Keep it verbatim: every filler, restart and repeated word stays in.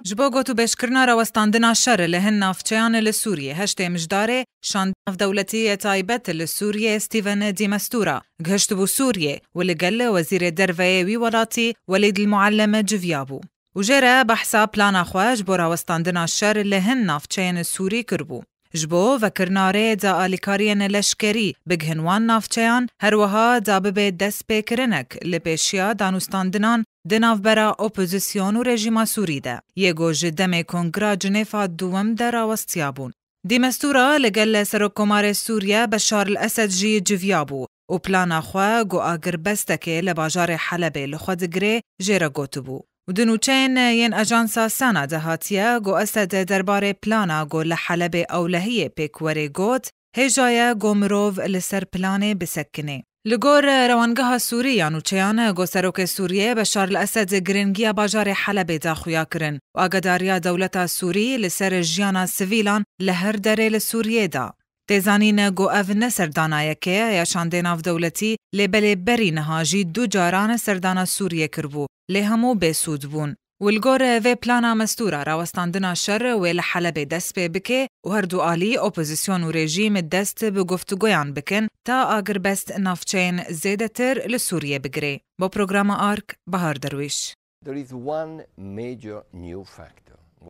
Ji bo gotûbêjkirina rawestandina şer li hin navçeyan li Sûriyê, heştê Mijdarê şandê navdewletî yê taybet li Sûriyê Stephen de Mistura gihiştibû Sûriyê û li gel Wezîrê Derve yê wî welatî Welîd el Muallem civiyabû û jê re behsa plana xwe ji bo rawestandina şer li hin navçeyên Sûrî kiribû. Ji bo vekirina rê da alîkariyên leşkerî bigihin wan navçeyan, her wiha da bibe destpêkirinek li pêşiya danûstandinan di navbera opozîsyon û rejîma Sûrî de, yê ku ji demê Kongra Cinêfa Duwem de rawestiya bûn. De Mistura li gel Serokkomarê Sûriye Beşar el Esed jî civiya bû û plana xwe ku agirbestekê li bajarê Helebê li xwe digirê jê re gotibû. Û di nûçeyên yên ajansa Sana de hatiye ku Esed derbarê plana ku li Helebê ewlehiyê pêk werê got, hêja ye ku mirov li ser planê bisekinê. Li gor rewangeha Sûrî ya nûçeyan, ku serokê Sûriyê Beşar el Esed giringiya bajarê Helebê da xuya kirin û agadariya dewleta Sûrî li ser jiyana sivîlan li her derê li Sûriyê da. Tê zanîn ku ev ne serdana yekê ye ya şandê navdewletî, lê belê berî niha jî du caran serdana Sûriyê kiribû, lê hemû bêsûd bûn. Û li gor vê plana Mistura rawestandina şer wê li Helebê dest pê bike û her du alî, opozîsyon û rejîm, dest bi guftûgoyan bikin ta agirbest navçeyên zêdetir li Sûriyê bigire. Bo programa Ark, Bahar Derwîş. There is one major new factor.